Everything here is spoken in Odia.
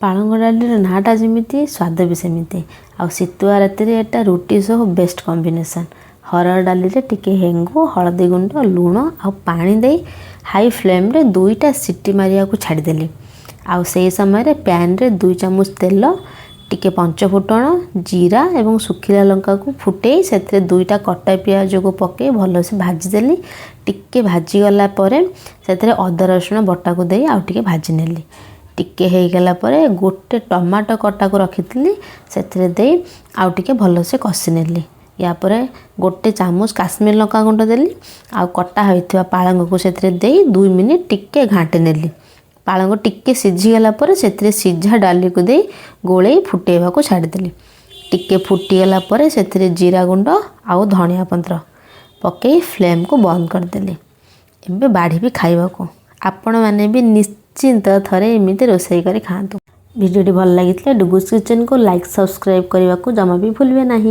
ପାଳଙ୍ଗ ଡାଲିର ନାଁଟା ଯେମିତି, ସ୍ୱାଦ ବି ସେମିତି। ଆଉ ଶୀତୁଆ ରାତିରେ ଏଇଟା ରୁଟି ସହ ବେଷ୍ଟ କମ୍ବିନେସନ୍। ହରଡ଼ ଡାଲିରେ ଟିକେ ହେଙ୍ଗୁ, ହଳଦୀ ଗୁଣ୍ଡ, ଲୁଣ ଆଉ ପାଣି ଦେଇ ହାଇ ଫ୍ଲେମ୍ରେ 2ଟା ସିଟି ମାରିବାକୁ ଛାଡ଼ିଦେଲି। ଆଉ ସେଇ ସମୟରେ ପ୍ୟାନ୍ରେ 2 ଚାମଚ ତେଲ, ଟିକେ ପଞ୍ଚଫୁଟଣ, ଜିରା ଏବଂ ଶୁଖିଲା ଲଙ୍କାକୁ ଫୁଟେଇ ସେଥିରେ 2ଟା କଟା ପିଆଜକୁ ପକାଇ ଭଲସେ ଭାଜିଦେଲି। ଟିକେ ଭାଜିଗଲା ପରେ ସେଥିରେ ଅଦା ରସୁଣ ବଟାକୁ ଦେଇ ଆଉ ଟିକେ ଭାଜି ନେଲି। ଟିକେ ହେଇଗଲା ପରେ ଗୋଟେ ଟମାଟୋ କଟାକୁ ରଖିଥିଲି, ସେଥିରେ ଦେଇ ଆଉ ଟିକେ ଭଲସେ କଷି ନେଲି। ୟା ପରେ 1 ଚାମଚ କାଶ୍ମୀର ଲଙ୍କା ଗୁଣ୍ଡ ଦେଲି ଆଉ କଟା ହୋଇଥିବା ପାଳଙ୍ଗକୁ ସେଥିରେ ଦେଇ 2 ମିନିଟ୍ ଟିକେ ଘାଣ୍ଟି ନେଲି। ପାଳଙ୍ଗ ଟିକେ ସିଝିଗଲା ପରେ ସେଥିରେ ସିଝା ଡାଲିକୁ ଦେଇ ଗୋଳେଇ ଫୁଟେଇବାକୁ ଛାଡ଼ିଦେଲି। ଟିକେ ଫୁଟିଗଲା ପରେ ସେଥିରେ ଜିରା ଗୁଣ୍ଡ ଆଉ ଧନିଆ ପତ୍ର ପକାଇ ଫ୍ଲେମ୍କୁ ବନ୍ଦ କରିଦେଲି। ଏବେ ବାଢ଼ିବି ଖାଇବାକୁ। ଆପଣମାନେ ବି ନିଶ୍ଚିନ୍ତ ଥରେ ଏମିତି ରୋଷେଇ କରି ଖାଆନ୍ତୁ। ଭିଡ଼ିଓଟି ଭଲ ଲାଗିଥିଲେ ଡୁଗୁସ୍ କିଚେନ୍କୁ ଲାଇକ୍, ସବସ୍କ୍ରାଇବ୍ କରିବାକୁ ଜମା ବି ଭୁଲିବେ ନାହିଁ।